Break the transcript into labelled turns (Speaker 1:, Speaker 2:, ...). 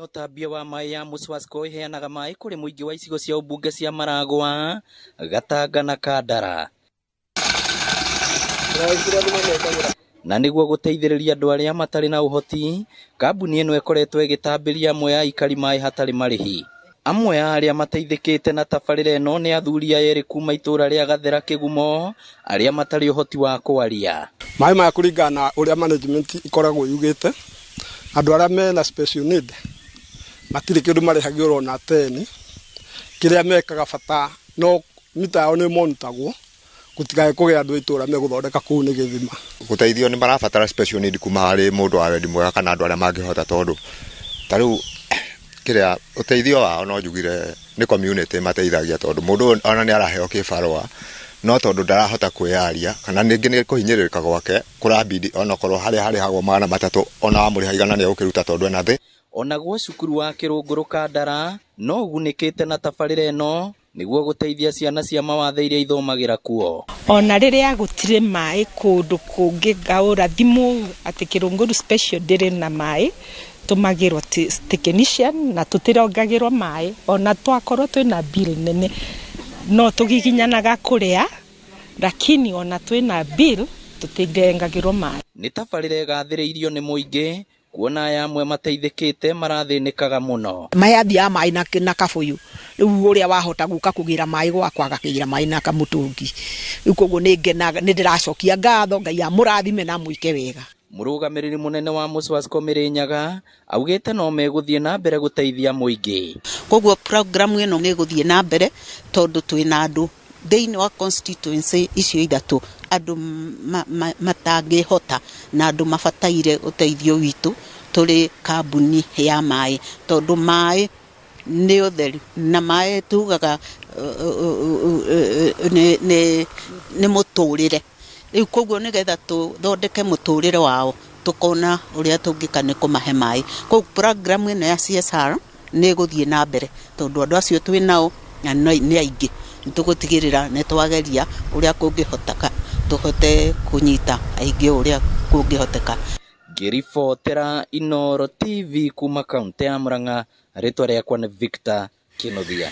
Speaker 1: Ũtambia wa maĩ ya Muswasco ĩheanaga maĩ kũrĩ mũingĩ wa icigo cia ũmbunge cia Maragwa, Gatanga na Kandara. Na nĩguo gũteithĩrĩria andũ arĩa matarĩ na ũhoti, kambuni ĩno ĩkoretwo ĩgĩtambĩria amwe a aikari maĩ hatarĩ marĩhi. Amwe a arĩa mateithĩkĩte na tabarĩra ĩno nĩ athuri aya erĩ kuma itũra rĩa Gathera Kĩgumo, arĩa matarĩ ũhoti wa kwaria.
Speaker 2: Maĩ maya kũringana na ũrĩa management ĩkoragwo yugĩte, andũ arĩa mena special need matirĩ kĩndũ marĩhagio ona teni. Kĩrĩa mekaga bata no mita yao nĩ monitagwo gũtikae kũgĩa andũ a itũra megũthondeka kũu nĩ gĩthima.
Speaker 3: Gũteithio nĩ marabatara special need kuma harĩ mũndũ wa wendi mwega kana andũ arĩa mangĩhota, tondũ ta rĩu kĩrĩa ũteithio wao no njugire nĩ community mateithagia, tondũ mũndũ ũyũ ona nĩ araheo kĩbarũa no tondũ ndarahota kwĩyaria kana ningĩ nĩ kũhinyĩrĩrĩka gwake kũrabidi onakorwo harĩa harĩhagwo 300 ona wamũrĩha 100 nĩ egũkĩruta tondũ ena thĩ.
Speaker 1: Onaguo cukuru wa Kĩrũngũrũ Kandara no ũgunĩkĩte na tabarĩra ĩno nĩguo gũteithia ciana cia mawathe iria ithomagĩra kuo.
Speaker 4: Ona rĩrĩa gũtirĩ maĩ kũndũ kũngĩ ngaũra thimũ atĩ Kĩrũngũrũ special ndĩrĩ na maĩ, tũmagĩrwo technician na tũtirongagĩrwo maĩ, ona twakorwo twĩna bill nene no tũgiginyanaga kũrĩa, lakini ona twĩna bill tũtirengagĩrwo maĩ.
Speaker 1: Nĩ tabarĩra ĩgathĩrĩirio nĩ mũingĩ kuona aya amwe mateithĩkĩte marathĩnĩkaga mũno.
Speaker 5: Maĩ athiaga maĩ na kabũyũ, rĩu ũrĩa wahota gũka kũgĩra maĩ gwakwa agakĩgĩra maĩ na kamũtũngi, rĩu koguo nĩ ngenaga, nĩ ndĩracokia ngatho Ngai amũrathime na amwĩke wega.
Speaker 1: Mũrũgamĩrĩri mũnene wa Muswasco Mĩrĩnyaga augĩte no megũthiĩ na mbere gũteithia mũingĩ.
Speaker 6: Koguo programu ĩno nĩ ĩgũthiĩ na mbere tondũ twĩna andũ thĩinĩ wa constituency icio ithatũ, andũ matangĩhota na andũ mabataire ũteithio witũ tũrĩ kambuni ya maĩ, tondũ maĩ nĩ ũtheru na maĩ tugaga nĩ mũtũrĩre. Rĩu koguo nĩgetha tũthondeke mũtũrĩre wao tũkona ũrĩa tũngĩka nĩ kũmahe maĩ. Koguo programu ĩno ya CSR nĩ ĩgũthiĩ na mbere tondũ andũ acio twĩ nao na nĩ aingĩ, nĩ tũgũtigĩrĩra nĩ twageria ũrĩa kũngĩhoteka tũhote kũnyita aingĩ ũrĩa kũngĩhoteka.
Speaker 1: Ngĩribotera Inooro TV kuma kaunti ya Murang'a, rĩtwa rĩakwa nĩ Victor Kinuthia.